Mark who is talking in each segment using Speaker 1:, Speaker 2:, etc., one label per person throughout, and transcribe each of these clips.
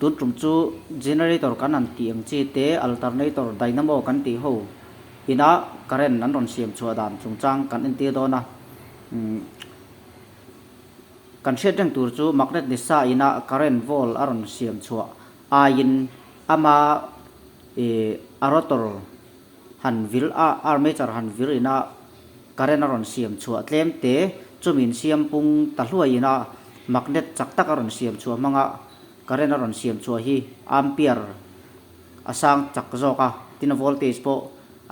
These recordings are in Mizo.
Speaker 1: Tun tum chu generator kan han tih ang chi te alternator dynamo kan tih ho ina current an rawn siam chhuah dan chungchang kan entir dawn a. Umm kan hriat reng tur chu magnet ni sa ina current volt a rawn siam chhuah aiin ama ih a rotor han vir a armature han vir ina current a rawn siam chhuah tlem te chumi in siam pung ta hluai ina magnet chak tak a rawn siam chhuah hmanga current a rawn siam chhuah hi ampere a sang chak zawk a tin voltage pawh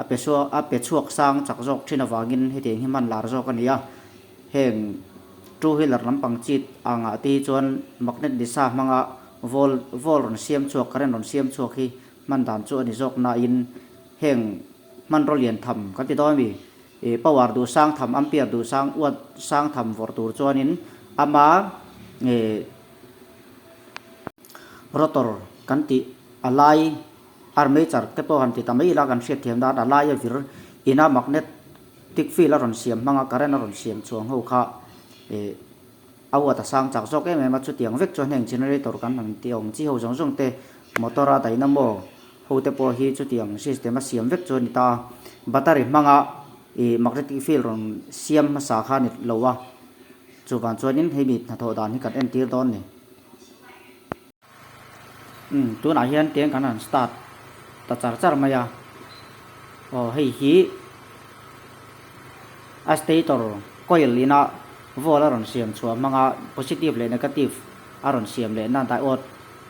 Speaker 1: a pe chhuak a pe chhuak sang chak zawk thin avangin hetiang hi hman lar zawk a ni a heng two wheeler lampang chit angah te hi chuan magnet ni sa hmanga vol vol rawn siam chhuak current rawn siam chhuak hi hman dan chu a ni zawk nain heng hmanraw lian tham kan ti dawn a mi ih power duh sang tham ampere duh sang uat sang tham vawrh tur chuanin ama ih rotor kan tih a lai armature te pawh han ti ta mai ila kan hriat thiam nan a laia vir ina magnetic field a rawn siam hmanga current a rawn siam chhuang ho kha ih A uat a sang chak zawk em em a, chutiang vek chuan heng generator kan han tih awm chi ho zawng zawng te, motor a dynamo ho te pawh hi chutiang system a siam vek chu a ni ta a. Battery hmanga ih magnetic field rawn siam hmasa kha a ni lo a, chuvang chuanin hemi hnathawh dan hi kan entir dawn ni. Umm tunah hian tiang kan han start ta char char mai a aw hei hi a stator coil ina volt a rawn siam chhuah hmanga positive leh negative a rawn siam leh na diode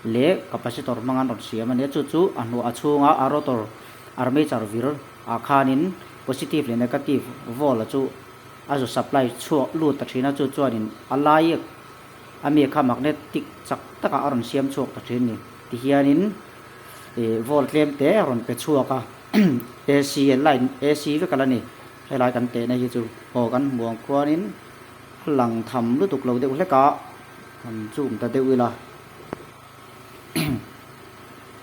Speaker 1: leh capacitor hmanga an rawn siam a nia chu chu a hnuah a chhunga a rotor armature vir ah khanin positive leh negative volt a chu a zu supply chhuak lut ta thin a chu chuanin a lai A mi kha magnetic chak takah a rawn siam chhuak ta thin ni. Tihianin ih volt tlem te a rawn pe chhuak a, AC line AC vek a la ni. Helai kan tehna hi chu aw kan hmu ang khuanin a lang tham lutuk lo deuh hlek a, han zoom ta deuh ila.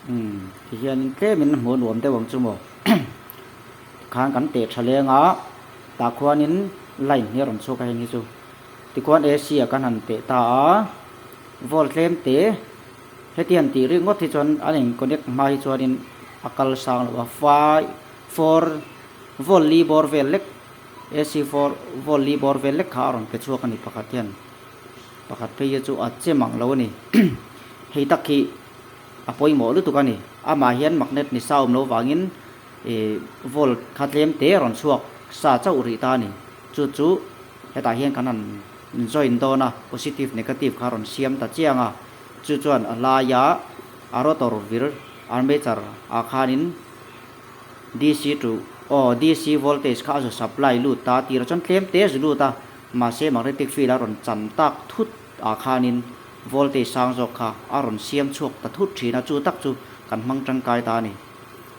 Speaker 1: Umm tihianin tlemin hmuh a nuam deuh ang chu maw. Tikhan kan teh tha leng a, tah khuanin line hi a rawn chhuak a heng hi chu. Tikhuan AC ah kan han teh ta a, volt tlem te heti han tih ringawt hi chuan an in connect hma hi chuanin a kal sang lo a, five four volt li bawr vel lek AC four volt li bawr vel lek kha a rawn pe chhuak a ni pakhat hian pakhat phei hi chu a che mang lo a ni hei tak hi a pawimawh lutuk a ni amah hian magnet ni sa awm lo vangin ih volt kha tlem te a rawn chhuak sa chauh rih ta a ni chu chu. Hetah hian kan han join dawn a, positive negative kha rawn siam ta chiang a, chu chuan a laia a rotor vir armature ah khanin DC to aw DC voltage kha a zu supply lut ta tirah chuan tlem te a zu lut a, mahse magnetic field a rawn chan tak thut ah khanin voltage sang zawk kha a rawn siam chhuak ta thut thin a, chu tak chu kan hmang tangkai ta a ni.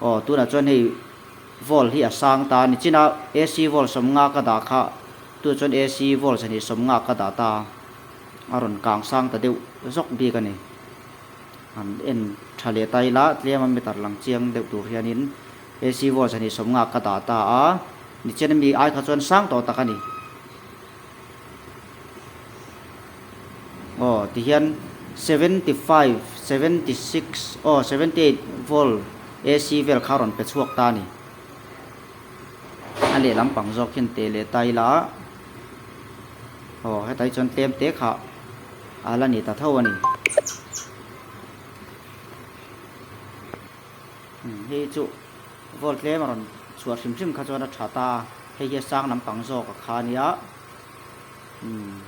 Speaker 1: Aw tunah chuan hei. Volt hi a sang ta a ni. China AC volt sawmnga ka dah kha tu chuan AC volt zahnih sawmnga ka dah ta a, a rawn kang sang ta deuh zawk bik a ni. Han en tha leh ta ila tlem a meter lang chiang deuh tur hianin AC volt zahnih sawmnga ka dah ta a, nichen ami ai kha chuan sang tawh tak a ni. Aw tihian 75, 76 aw 78 volt AC vel kha rawn pe chhuak ta a ni. A lehlam pang zawk hian teh leh ta ila aw hetah hi chuan tlem te kha a la ni ta tho a ni. Hei chu volt tlem a rawn chhuah hrim hrim kha chuan a tha ta a. Hei hi a sang lampang zawk a kha ania umm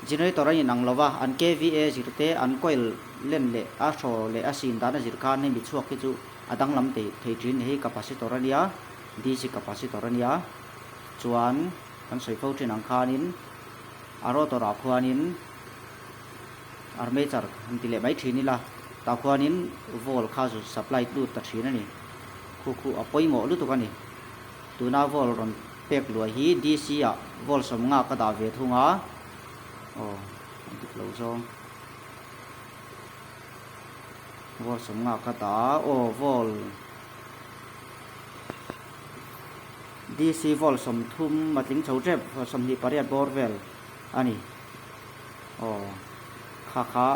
Speaker 1: generator a inang lo va an kva zir te an coil len leh a hraw leh a sin dan a zir khan hemi chhuak hi chu a danglam thei thei thin hei capacitor ania dc capacitor ania chuan kan sawi fo thin ang khanin a rotor ah khuanin armature han ti leh mai thin ila tah khuanin volt kha zu supply lut ta thin a ni. Khu khu a pawimawh lutuk a ni. Tuna volt rawn pek luah hi DC ah volt sawmnga ka dah ve thung a. Aw, a dik lo zawng. Volt sawmnga ka dah a, aw volt DC volt sawmthum a tling chho tep 28 bawr vel a ni. Aw, kha kha.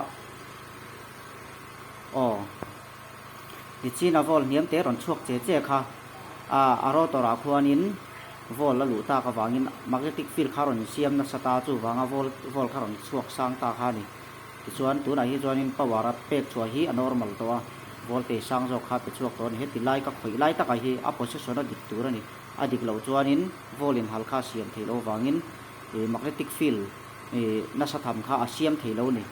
Speaker 1: Aw. Tichin a volt hniam te rawn chhuak che che kha a a rotor ah khuanin volt a luh tak avangin magnetic field kha rawn insiam nasa ta chuvanga volt volt kha rawn chhuak sang ta kha a ni. Tichuan tunah hi chuanin power a pek chhuah hi a normal tawh a, voltage sang zawk kha pe chhuak tawh a ni. Heti lai ka khawih lai takah hi a position a dik tur a ni. A dik loh chuanin volt inhal kha a siam theih loh avangin magnetic field nasa tham kha a siam thei lo a ni.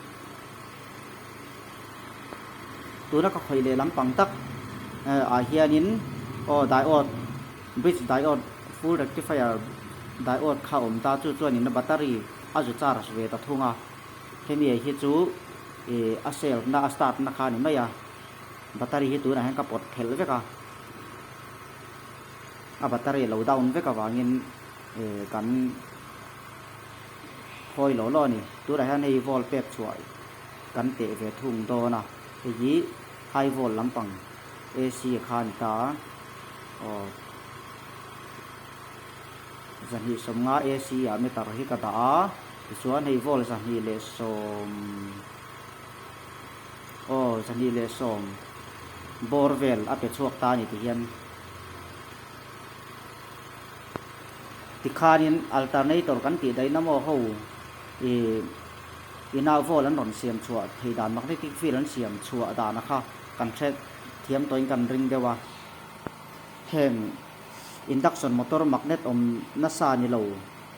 Speaker 1: Tuna ka khawih leh lampang tak ah hianin aw diode bridge diode full rectifier diode kha a awm ta chu chuanin a battery a zu charge ve ta thung a hemi hi chu ih a cell na a start na kha a ni mai a battery hi tunah hian ka pawt phelh vek a a battery a lo down vek avangin ih kan Khawi lo lo a ni. Tunah hian hei volt pek chhuah kan teh ve thung dawn a, hei hi high volt lampang AC kha a ni ta a, aw 250 AC ah meter hi ka dah a, tichuan hei volt 210 aw 210 bawr vel a pe chhuak ta a ni tihian. Tikhanin alternator kan tih dynamo ho ih ina volt an rawn siam chhuah thei dan magnetic field an siam chhuah dana kha kan hre thiam tawhin kan ring deuh a. Heng induction motor magnet awm nasa ni lo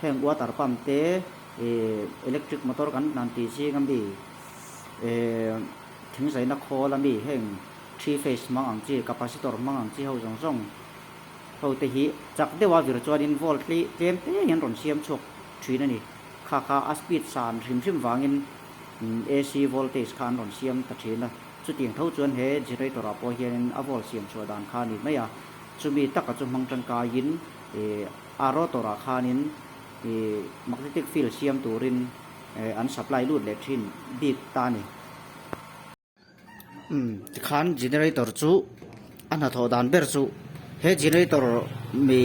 Speaker 1: heng water pump te ih electric motor kan han tih zing ami ih thingzaina khawl ami heng three phase hmang ang chi capacitor hmang ang chi ho zawng zawng Ho te hi chak deuha vir chuanin volt tlem te hian rawn siam chhuak thin a ni. Kha kha a speed san hrim hrim vangin AC voltage kha an rawn siam ta thin a. Chutiang tho chuan he generator ah pawh hianin a volt siam chhuah dan kha a ni mai a. Chumi taka chu hmang tangkaiin a rotor ah khanin magnetic field siam turin an supply lut leh thin bik ta a ni. Umm tikhan generator chu a hnathawh dan ber chu he generator mi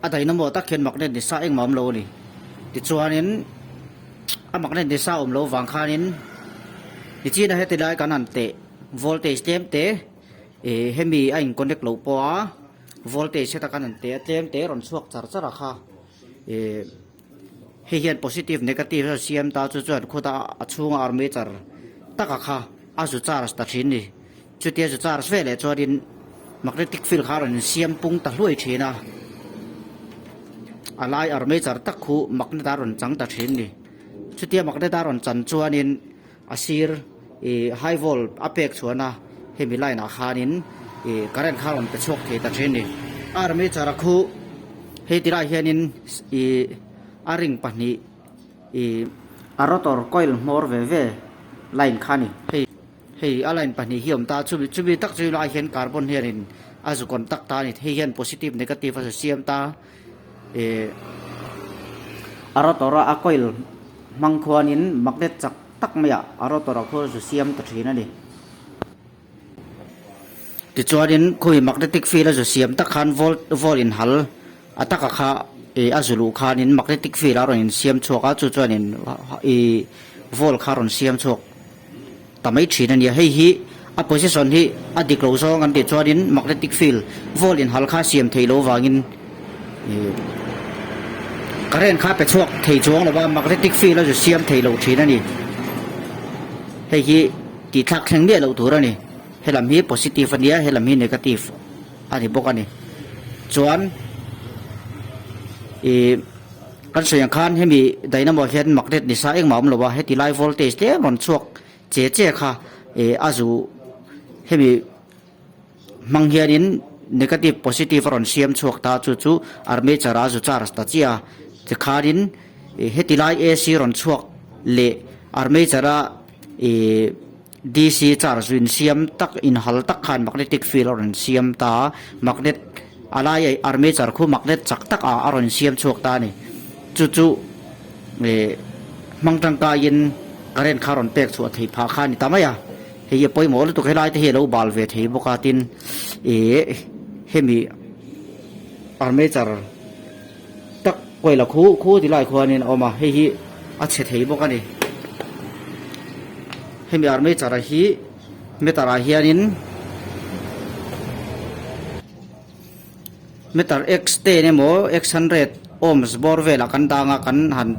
Speaker 1: a dynamo tak hian magnet ni sa engmah a awm lo a ni tichuanin a magnet ni sa awm loh vang khanin nichina heti lai kan han teh voltage tlem te ih hemi a in connect loh pawh a voltage heta kan han teh a tlem te rawn chhuak char char a kha ih. Hei hian positive negative a siam ta chu chuan khawta a chhunga armature taka kha a zu charge ta thin ni. Chutia zu charge ve leh chuanin magnetic field kha a rawn insiam pung ta hluai thin a, a lai armature tak khu magnet a rawn chang ta thin ni. Chutia magnet a rawn chan chuanin a sir ih high volt a pek chhuan a hemi line ah khanin ih current kha a rawn pe chhuak thei ta thin a ni. Armature a khu hei ti lai hianin ih a ring pahnih ih a rotor coil hmawr ve ve line kha a ni. Hei hei a line pahnih hi a awm ta chumi chumi tak chu lai hian carbon hianin a zu contact ta a ni hei hian positive negative a zu siam ta. Ih a rotor a a coil hmang khuanin magnet chak tak maiah a rotor a khaw zu siam ta thin a ni. Tichuanin khawi magnetic field a zu siam tak khan volt volt inhal a taka kha ih a zu luh khanin magnetic field a rawn insiam chhuak a chu chuanin ih volt kha a rawn siam chhuak ta mai thin a nia. Hei hi a position hi a dik lo zawng an tih chuanin magnetic field volt inhal kha siam theih loh vangin ih current kha pe chhuak thei chuang lo va magnetic field a zu siam thei lo thin a ni. Hei hi tih thlak thleng miah loh tur a ni. Helam hi positive a nia helam hi negative a ni bawk a ni. Chuan ih Kan sawi ang khan hemi dynamo hian magnet ni sa engmah a awm lo a, heti lai voltage tlem rawn chhuak che che kha eh a zu hemi hmang hianin negative positive a rawn siam chhuak ta chu chu armature a zu charge ta chiah a, tikhanin eh heti lai AC rawn chhuak leh armature a eh DC charge insiam tak inhal tak khan magnetic field a rawn siam ta a, magnet a lai armature khu magnet chak tak ah a rawn siam chhuak ta a ni. Chu chu eh hmang tangkaiin current kha a rawn pek chhuah theih phah kha a ni ta mai a, hei hi a pawimawh lutuk helai te hi a lo bal ve thei bawk a tin eh hemi armature tak kawila khu khu ti lai khuanin a awm a, hei hi a chhe thei bawk a ni. Hemi armature hi meter ah hianin meter x ten emaw x hundred ohms bawr velah kan dang a kan han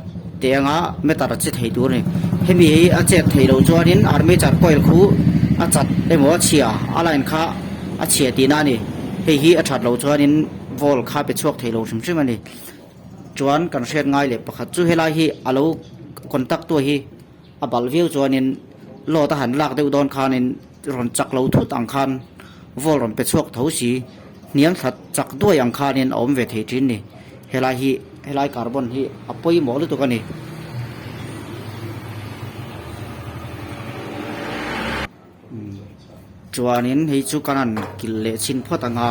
Speaker 1: teh anga meter a che thei tur a ni. Hemi hi a chet theih loh chuanin armature coil khu a chat emaw a chhia a line kha a chhia tihna a ni. Hei hi a that loh chuanin volt kha pe chhuak thei lo hrim hrim a ni. Chuan kan hriat ngai leh pakhat chu helai hi a lo contact tu hi a balh viau chuanin load a han lak deuh dawn khanin rawn chak lo thut ang khan volt rawn pe chhuak tho si hniam thla chak duai ang khanin a awm ve thei thin ni helai hi helai carbon hi a pawimawh lutuk a ni. Chuanin hei chu kan han kilh leh chhin phawt ang a.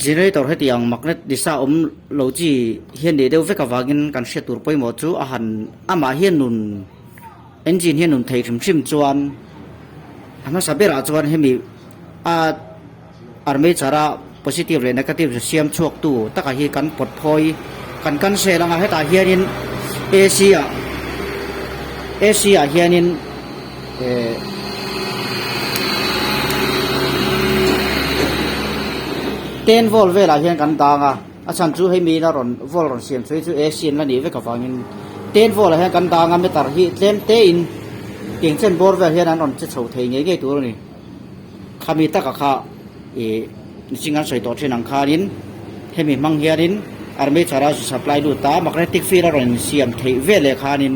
Speaker 1: Generator hetiang magnet nisa awm lo chi hian nei deuh vek avangin kan hriat tur pawimawh chu a han amah hian nun. Engine hian nun thei hrim hrim chuan a hmasa berah chuan hemi a armature a positive leh negative chu siam chhuak tu takah hi kan pawt phawi kan cancel anga hetah hianin A_C ah A_C ah hianin eh ten volt velah hian kan dang a. A chhan chu hei miin a rawn volt rawn siam chu chu AC an la nih vek avangin ten volt ah hian kan dang a meter hi tlem te in eng chen bawr vel hian an rawn che chho thei ngei ngei tur a ni. Khami taka kha ih mihring an sawi tawh thin ang khanin hemi hmang hianin armature a zu supply lut a magnetic field a rawn siam theih veleh khanin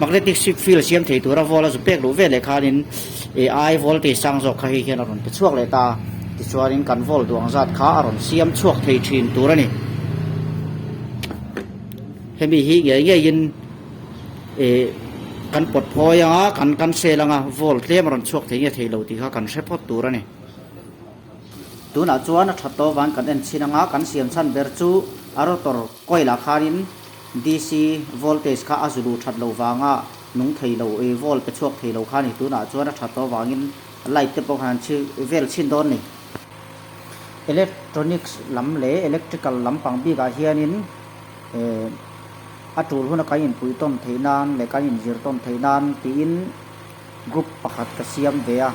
Speaker 1: magnetic field siam thei tura volt a zu pek luh veleh khanin ih ai voltage sang zawk kha hei hian a rawn pe chhuak leh ta a. Tichuanin kan vawl duang zat kha a rawn siam chhuak thei thin tur a ni. Hemi hi ngei ngeiin ih kan pawt phawi anga kan cancel anga vawl tlem a rawn chhuak thei nge thei lo tih kha kan hre phawt tur a ni. Tunah chuan a that tawh avangin kan en chhin anga kan siam chhan ber chu a rotor coil ah khanin DC voltage kha a zulu that lo vanga nung thei lo ih vawl pe chhuak thei lo kha a ni. Tunah chuan a that tawh avangin Light te pawh khan an chhi vel chhin dawn ni. Electronics lam leh electrical lampang bikah hianin eh a tul huna kan inpui tawn theih nan leh kan inzir tawn theih nan tiin group pakhat ka siam ve a,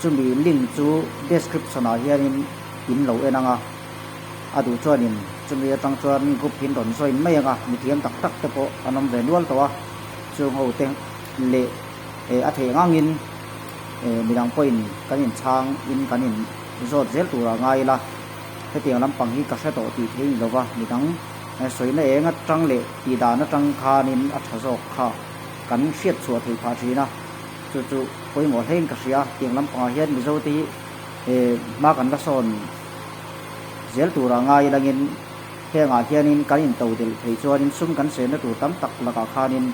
Speaker 1: chumi link chu description ah hianin in lo en ang a, a duh chuanin chumi atang chuan group hi an rawn join mai ang a, mithiam tak tak te pawh an awm ve nual tawh a, chung ho te leh eh a theih ang angin. Midang pawhin kan inchhang in kan in zawt zel turah ngai ila, hetiang lampang hi ka hre tawh tih thei ni lova, midang sawina eng atang leh tih dan atang khanin a tha zawk kha kan hriat chhuah theih phah thin a, chu chu pawimawh hlein ka hria, tiang lampangah hian Mizo te hi hma kan la sawn zel turah ngai ilangin hengah hianin kan in to delh thei chuanin sum kan senna tur tam tak lakah khanin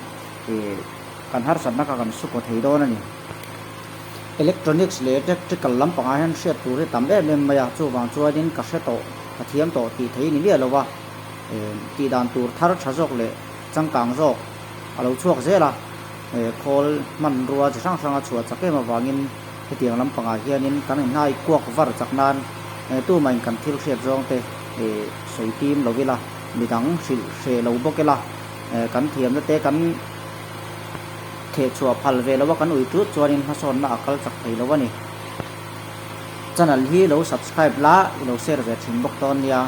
Speaker 1: Kan harsatna kha kan su kaw thei dawn a ni. Electronics leh electrical lampangah hian hriat tur hi tam em em mai a, chuvang chuanin ka hre tawh, ka thiam tawh tih thei ni miah lo va, tih dan tur thar tha zawk leh changkang zawk a lo chhuak zel a, khawl hmanrua chi hrang hranga chhuah chak em avangin hetiang lampangah hianin kan inhnai kuak var chak nan tumahin kan thil hriat zawng te sawi tim lo ila, midang hrilh hreh lo bawk ila, kan thiamna te kan Theh chhuah phal ve lo a kan ui tut chuanin hmasawnna a kal chak thei lo a ni. Channel hi lo subscribe la i lo share ve thin bawk dawn nia.